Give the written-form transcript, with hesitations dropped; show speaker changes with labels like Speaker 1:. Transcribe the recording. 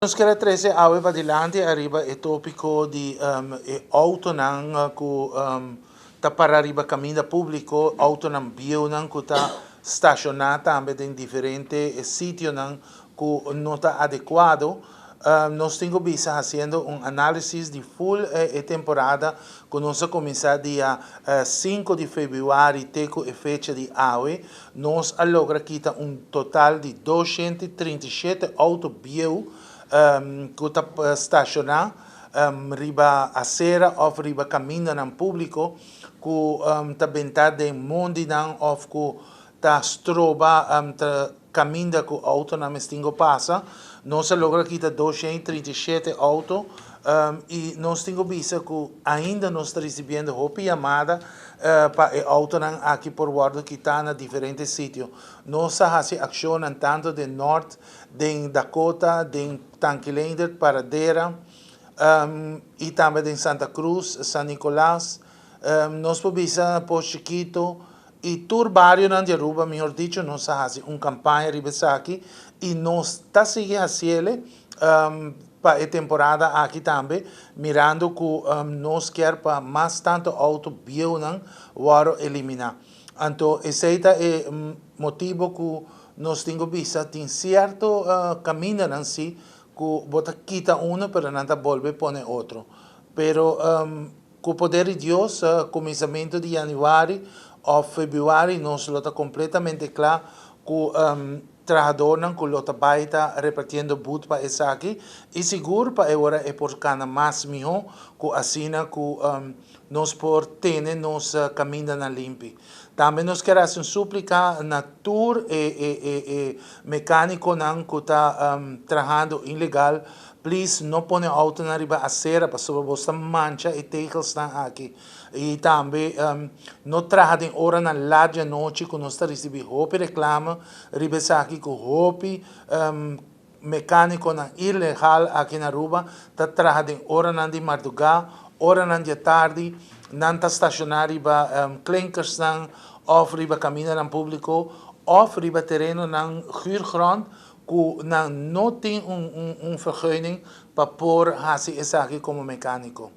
Speaker 1: Nos kier a trece awe padilanti ariba e topico di e autonan cu ta para riba caminda publico, autonan bieunan cu ta staciona tambe den diferente sitionan cu no ta adecuado. Nos tin cu bisa haciendo un analisis di full e temporada cu nos a cuminsa dia 5 di februari te cu e fecha di awe, nos a logra kita un total di 237 auto bieu cu ta staciona riba acera of riba camindanan publico cu ta benta den mondinan of cu ta stroba ta caminda cu autonan mester tin pasa. Nos a logra kita 237 auto y nos tin cu bisa cu ainda nos ta recibiendo hopi yamada pa e autonan aki por wordo kita na diferente sitio. Nos a haci accion tanto den Noord, den Dakota, den Tanki Leendert, Paradera y tambe den Santa Cruz, San Nicolas. Nos por bisa Pos Chiquito y tur barionan di Aruba, mihor dicho, nos a haci un campaña riba esaki y nos ta sigui haciele pa e temporada aki tambe, mirando cu nos kier pa mas tanto auto bieunan wordo elimina. Anto, esey ta e motibo cu nos tin cu bisa tin cierto camindanan si cu bo ta kita uno, pero nan ta bolbe pone otro. Pero cu poder di Dios, cuminsamento di januari of februari, nos lo ta completamente cla cu trahadornan cu lo ta bay ta repartiendo boet pa esaki y sigur pa e ora e por cana mas miho cu asina cu nos por tene nos camindanan limpi. Tambe nos kier haci un suplica na tur e mecaniconan cu ta trahando ilegal. Please no pone autonan riba acera pasobra bo ta mancha e tegelsnan aki. Y tambe no traha den oranan laat di anochi, cu nos ta ricibi hopi reclamo riba esaki, cu hopi mecaniconan ilegal aki na Aruba ta traha den oranan di marduga, oranan di tardi, nan ta staciona riba klinkersnan of riba camindanan publico of riba terenonan huurgrond cu nan no tin un vergunning pa por haci esaki como mecanico.